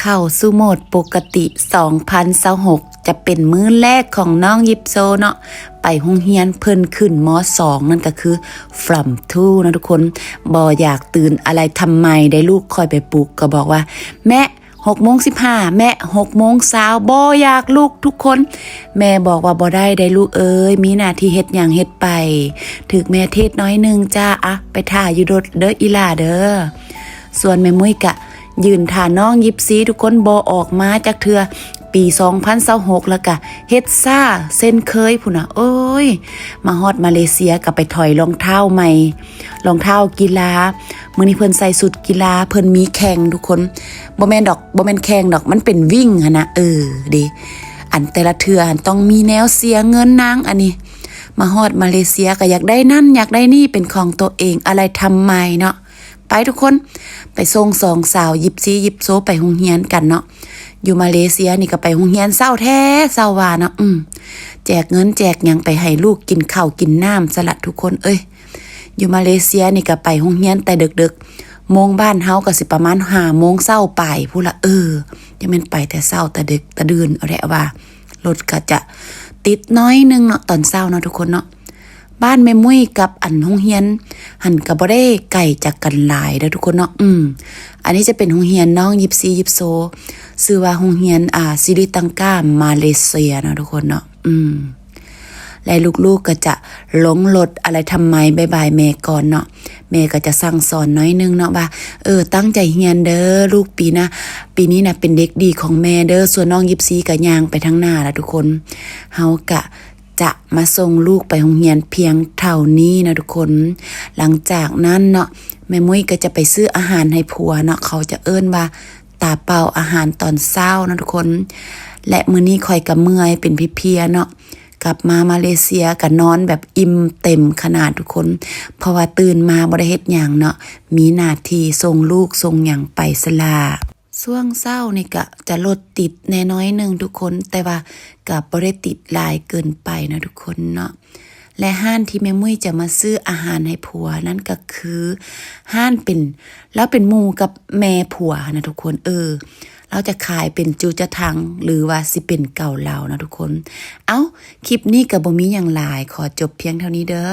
ເຂົ້າສູ່ໂໝດປົກກະຕິ ສອງພັນຊາວຫົກ ຈະເປັນມື້ແລກຂອງນ້ອງຢິບໂຊເນາະ ໄປໂຮງຮຽນ ເພິ່ນຂຶ້ນ ມ.ສອງ ນັ້ນກໍຄື Form Two ເນາະທຸກຄົນ. ບໍ່ຢາກຕື່ນອາໄລທຳໄມ ໄດ້ລູກຂ້ອຍໄປປຸກ ກໍບອກວ່າ ແມ່ ຫົກໂມງສິບຫ້າ ແມ່ ຫົກໂມງຊາວ ບໍ່ຢາກລຸກທຸກຄົນ. ແມ່ບອກວ່າ ບໍ່ໄດ້ໄດ໋ລູກເອີຍ ມີໜ້າທີ່ເຮັດຫຍັງເຮັດໄປ ຖືກແມ່ເທດໜ້ອຍໜຶ່ງຈ້າ ອະ ໄປຖ້າຢູ່ລົດເດີອີ່ຫຼ້າເດີ. ສ່ວນແມ່ມຸ້ຍກະຢືນຖ້ານ້ອງຢິບຊີທຸກຄົນ ບໍ່ອອກມາຈັກເທື່ອ ປີສອງພັນຊາວຫົກ ແລ້ວກະເຮັດຊ້າເຊັ່ນເຄີຍພຸ້ນນະ. ໂອ້ຍ ມາຮອດມາເລເຊຍກະໄປຖອຍລອງເທົ້າໃໝ່ ລອງເທົ້າກິລາ. ມື້ນີ້ເພິ່ນໃສ່ຊຸດກິລາ ເພິ່ນມີແຂ່ງທຸກຄົນ ບໍ່ແມ່ນດອກ ບໍ່ແມ່ນແຂ່ງດອກ ມັນເປັນວິ່ງຫັ້ນນະ. ເອີ ເດ ອັນແຕ່ລະເທື່ອຫັ້ນຕ້ອງມີແນວເສຍເງິນນາງ ອັນນີ້ ມາຮອດມາເລເຊຍກໍຢາກໄດ້ນັ້ນຢາກໄດ້ນີ້ເປັນຂອງຕົວເອງ ອາໄລທຳໄມເນາະ. ໄປທຸກຄົນ ໄປສົ່ງສອງສາວຢິບຊີຢິບໂຊໄປໂຮງຮຽນກັນເນາະ. ຢູ່ມາເລເຊຍນີ້ກໍໄປໂຮງຮຽນເຊົ້າແທ້ເຊົ້າວ່າເນາະ ອືມ ແຈກເງິນແຈກຫຍັງໄປໃຫ້ລູກກິນເຂົ້າກິນນ້ຳຊະລະທຸກຄົນເອີຍ. ຢູ່ມາເລເຊຍນີ້ກໍໄປໂຮງຮຽນແຕ່ເດິກໆ ໂມງບ້ານເຮົາກໍຊິປະມານຫ້າໂມງເຊົ້າປາຍພຸ້ນລະ. ເອີ ຈະແມ່ນໄປແຕ່ເຊົ້າແຕ່ເດິກແຕ່ດື່ນເອົາແຫຼະວ່າ ລົດກໍຈະຕິດໜ້ອຍໜຶ່ງເນາະ ຕອນເຊົ້າເນາະທຸກຄົນເນາະ. ບ້ານແມ່ມຸ້ຍກັບອັນໂຮງຮຽນຫັ້ນກໍບໍ່ໄດ້ໄກຈາກກັນຫຼາຍເດີທຸກຄົນເນາະ. ອືມ ອັນນີ້ຈະເປັນໂຮງຮຽນນ້ອງຢິບຊີຢິບໂຊ ຊື່ວ່າໂຮງຮຽນ ອ່າ ຊີຣີຕັງກາ ມາເລເຊຍເນາະທຸກຄົນເນາະ. ອືມ ແລະລູກໆກໍຈະລົງລົດອາໄລທຳໄມບາຍບາຍແມ່ກ່ອນເນາະ. ແມ່ກໍຈະສັ່ງສອນໜ້ອຍໜຶ່ງເນາະວ່າ ເອີ ຕັ້ງໃຈຮຽນເດີລູກ ປີໜ້າ ປີນີ້ນະເປັນເດັກດີຂອງແມ່ເດີ. ສ່ວນນ້ອງຢິບຊີກໍຍ່າງໄປທາງໜ້າລະທຸກຄົນ. ເຮົາກະຈະມາສົ່ງລູກໄປໂຮງຮຽນພຽງເທົ່ານີ້ເນາະທຸກຄົນ. ຫຼັງຈາກນັ້ນເນາະ ແມ່ມຸ້ຍກໍຈະໄປຊື້ອາຫານໃຫ້ຜົວເນາະ ເຂົາຈະເອີ້ນວ່າ ຕາເປົ່າອາຫານຕອນເຊົ້າເນາະທຸກຄົນ. ແລະມື້ນີ້ຂ້ອຍກໍເມື່ອຍເປັນເພຍໆເນາະ ກັບມາມາເລເຊຍກໍນອນແບບອີ່ມເຕັມຂະໜາດທຸກຄົນ ເພາະວ່າຕື່ນມາບໍ່ໄດ້ເຮັດຫຍັງເນາະ ມີໜ້າທີ່ສົ່ງລູກສົ່ງຫຍັງໄປຊະລະ. ຊ່ວງເຊົ້ານີ້ກະຈະລົດຕິດແດ່ໜ້ອຍໜຶ່ງທຸກຄົນ ແຕ່ວ່າກະບໍ່ໄດ້ຕິດຫຼາຍເກີນໄປເນາະທຸກຄົນເນາະ. ແລະຮ້ານທີ່ແມ່ມຸ້ຍຈະມາຊື້ອາຫານໃຫ້ຜົວນັ້ນກໍຄືຮ້ານເປັນ ລາວເປັນໝູ່ກັບແມ່ຜົວຫັ້ນນະທຸກຄົນ. ເອີ ລາວຈະຂາຍເປັນຈູຈະທັງ ຫຼືວ່າຊິເປັນເກົາເລົາເນາະທຸກຄົນ. ເອົ້າ ຄລິບນີ້ກໍບໍ່ມີຫຍັງຫຼາຍ ຂໍຈົບພຽງເທົ່ານີ້ເດີ.